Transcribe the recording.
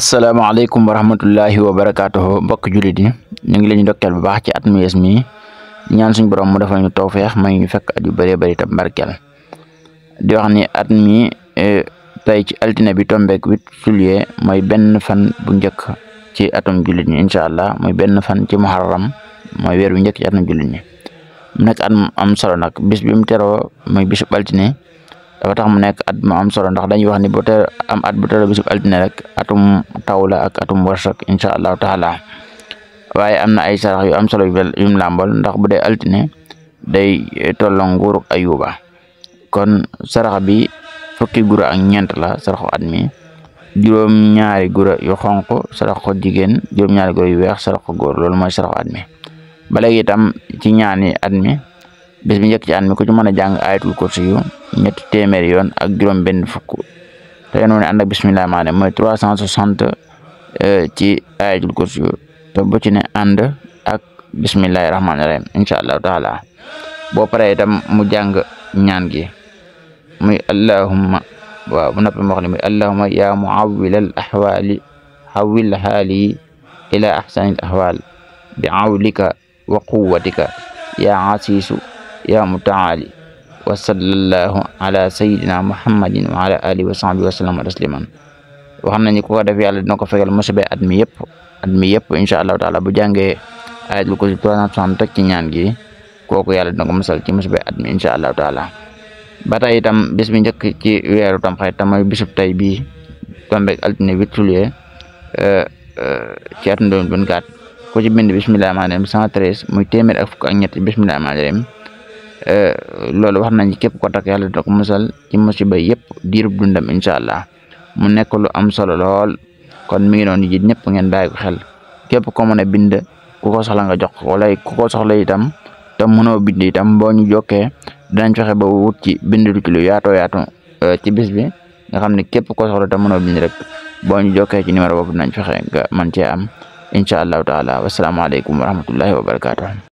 asalaamaaleykum wa rahmatullahi wa barakaatuhu mbokk jullit yi ñu ngi leen di ndokkeel bu baax ci at mu yees mi ñaan suñu borom mu defal ñu tawfeex may ñu fekk at yu bëree bëri tam barkeel di wax ni at mi tey ci altine bi tombeek 8 juillet mooy benn fan bu njëkk ci atum jullit ñi incha allah mooy benn fan ci muharram mooy weer bu njëkk ci atum jullit ñi mu nekk at mu am solo nag bis bi mu teroo mooy bisu altine dafa tax mu nekk at mu am solo ndax dañuy wax ni bu te am at bu teroo bisu altine rek atum taw la ak atum warsak incha allahu taala waaye am na ay sarax yu am solo yu mu làmbol ndax bu dee altine day tolloo nguuruk ayuba kon sarax bi fukki gura ak ñeent la saraxu at mi juróom-ñaari gura yu xonq sarax ko jigéen juróom-ñaari gura yu weex sarax ko góor loolu mooy saraxu at mi ba léegi itam ci ñaani at mi bis bi njëkk ci at mi ku ci mën a jàng ayatul kursi yu ñetti téeméeri yoon ak juróom benn fukk te yéen ne ànd ak bismillah maane mooy 360 ci ayatul kursi yu te bu ci ne ànd ak bismillahi rahmaani rahim incha allahu taala boo paree itam mu jàng ñaan gi muy allahumma waaw bu noppi mu wax ne muy allahumma ya muawwilal ahwali hawwil haali ila ahsanil ahwal bi awlika wa quwwatika ya asiisu ya mutaali wa sallallahu ala sayyidina muhammadin wa ala alihi wa sahbihi wa sallam tasliman wax nañu ko def yàlla dina ko fegal musiba at mi yëpp incha allahu taala bu jàngee ayatul kursi 360 teg ci ñaan gi kooku yàlla dina ko musal ci musiba at mi incha allahu taala ba tey itam bis bi njëkk ci weeru Tamxarit tam mooy bisub tey bii tombeek altine 8 juillet ci atum 2024 ku ci bind bismillah maanaam 113 muy téeméer ak fukk ak ñett bismillah maanaam loolu wax nañ képp ko takk yàlla dina ko musal ci musiba yëpp diirub dundam incha allah mu nekk lu am solo lool kon mi ngi noonu ji ñëpp ngeen bàyyi ko xel képp ko mën a bind ku ko soxla nga jox wala ku ko soxla itam te mënoo bind itam boo ñu jokkee dinañ fexe ba wut ci bind lu ci lu yaatoo ci bis bi nga xam ne képp ko soxla te mënoo bind rek boo ñu jokkee ci numéro boobu dinañ fexe nga man cee am incha allahu taala wasalaamaaleykum wa rahmatullahi wa barakatuh